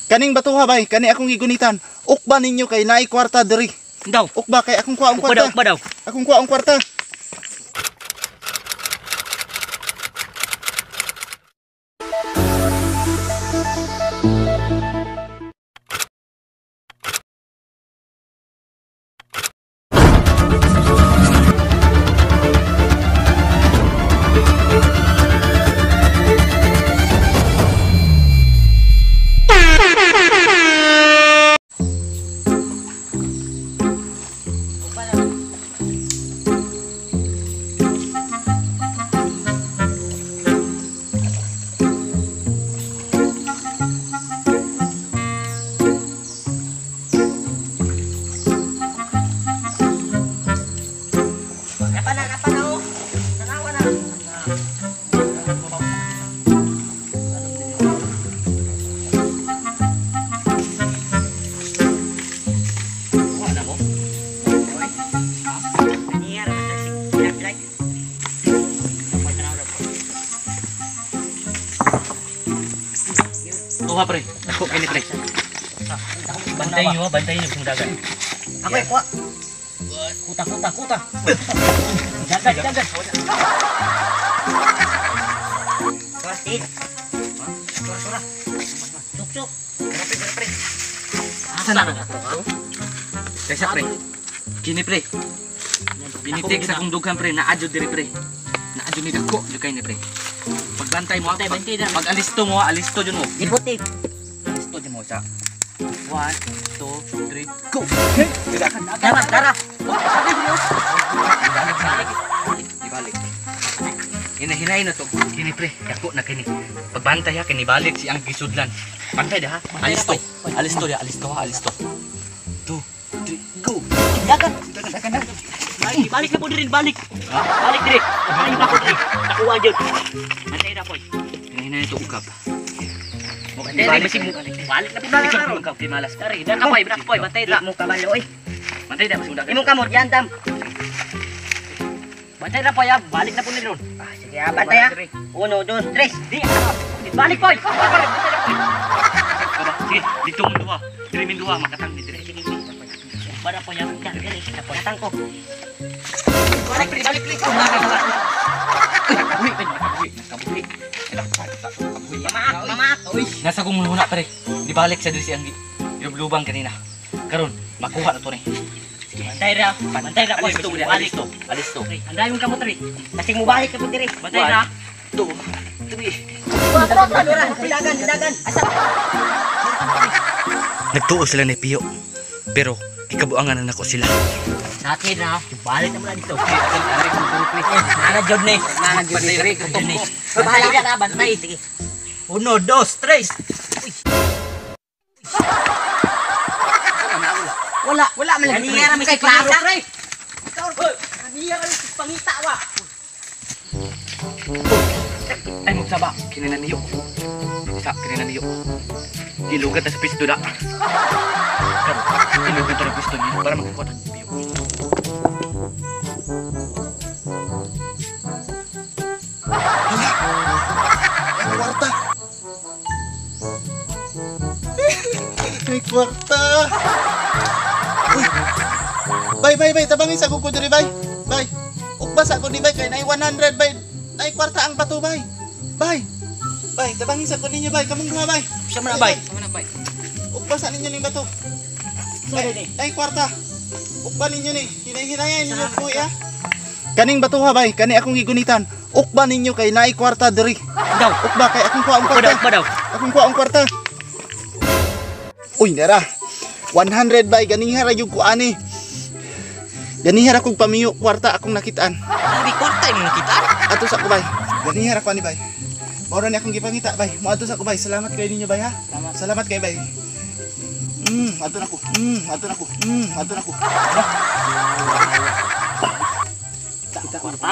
Kaning batuha bay, kani akong gigunitan. Ukba ninyo kay naay kwarta diri. Daw. Ukba kay akong kuha ang Ukba daw, kwarta. ukba daw. Akong kuha ang kwarta. Napa na oh. Tanawa na. Kuha na mo. Niyar man si Jack. Kuha pre. Ako kini pre. Bantay niyo, bantay niyo kung dagan. Ako ay kuha. Kuta, kuta, kuta. Dagan, dagan. Plastic. Sura sura. Suk suk. Pre pre. Asa na ka? Kaysa pre. Kini pre. Pinitik sa akong dughan pre, naadyo diri pre. Naadyo ni dako jud kay ni pre. Pagbantay mo, Bantay, bantay na. pag alisto mo, alisto jud mo. Ibuti. Alisto jud mo sa 1 2 3 go. Tara, tara. Ibalik. Hinahinay na to. Kini pre, dako na kini. Pagbantay ha, kini balik si ang gisudlan. Bantay da ha. Alisto. Alisto ya, alisto ha, alisto. 2 3 go. Dagan. Dagan. Balik, balik na po diri, balik. Balik diri. Balik na po diri. Nakuha jud. Antay na po. Hinahinay to ukap. Bantay na basig mo. Balik na po na karon. Ukap kay malas. Tari, da kapoy, da kapoy, bantay da. Mo kabalo oy. Bantay da basig dagan. Imong kamot yan dam. Bantay na po ya, balik na po ni ron. Ah, sige ah, bantay ah. Uno, dos, tres. Di. Balik poy. Sige, dito mo duha. Diri min duha makatang ni diri. Bara po yan. Katang ko. Balik, balik, balik. Nakabuhi, nakabuhi, nakabuhi. Nakabuhi. Mamaak, mamaak. Uy. Nasa kong muna pare. Di balik sa diri si ang lubang kanina. Karon, makuha na to ni. Bantay ra. Bantay ra poy. Alisto, Balik. alisto, alisto. Anday mong kamot ri. Kasing mo balik ka po diri. Bantay ra. 2 3. Dagan, dagan. Asa? Nagtuo sila ni Pio. Pero gikabuangan na nako sila. Sa akin na, balik na muna dito. Nana jod ni. Nana jod ni. Bahala ka na, bantay. Sige. Uno, dos, tres. Wala, wala man lagi. Ganiya ra may klaro pre. Ganiya ra may pangita wa. Ay magsaba, kini na niyo. Sa kini na niyo. Gilugat na sa pisto da. Karon, ilugat na sa pisto niyo para makakuha ng Pio. May kwarta. May kwarta. Uy. Bay, bay, bay, tabangin sa kuko diri bay. Bay. Ukba sa ko ni bay kay nay 100 bay. Nay kwarta ang bato bay. Bay. Bay, tabangin sa ko ninyo bay. Kamong duha bay. Siya man na bay. Ukba sa ninyo ning bato. Bay, nay kwarta. Ukba ninyo ni. Hinay-hinayan ninyo kuya. Kaning batuha bay, kani akong gigunitan. Ukba ninyo kay naay kwarta diri. Daw. Ukba kay akong kuha ang Ukba daw, kwarta. ukba daw. Akong kuha ang kwarta. Uy, nara. 100 bay ganiha ra gyud ko ani. Ganiha ra kog pamiyo kwarta akong nakitaan. Grabe kwarta imong nakita. Ato sa ko bay. Ganiha ra ko ani bay. Mao ra ni akong gipangita bay. Moadto sa ko bay. Salamat kay ninyo bay ha. Salamat. Salamat kay bay. Ato na ko. Ato na ko. Ato na ko. Kita kwarta.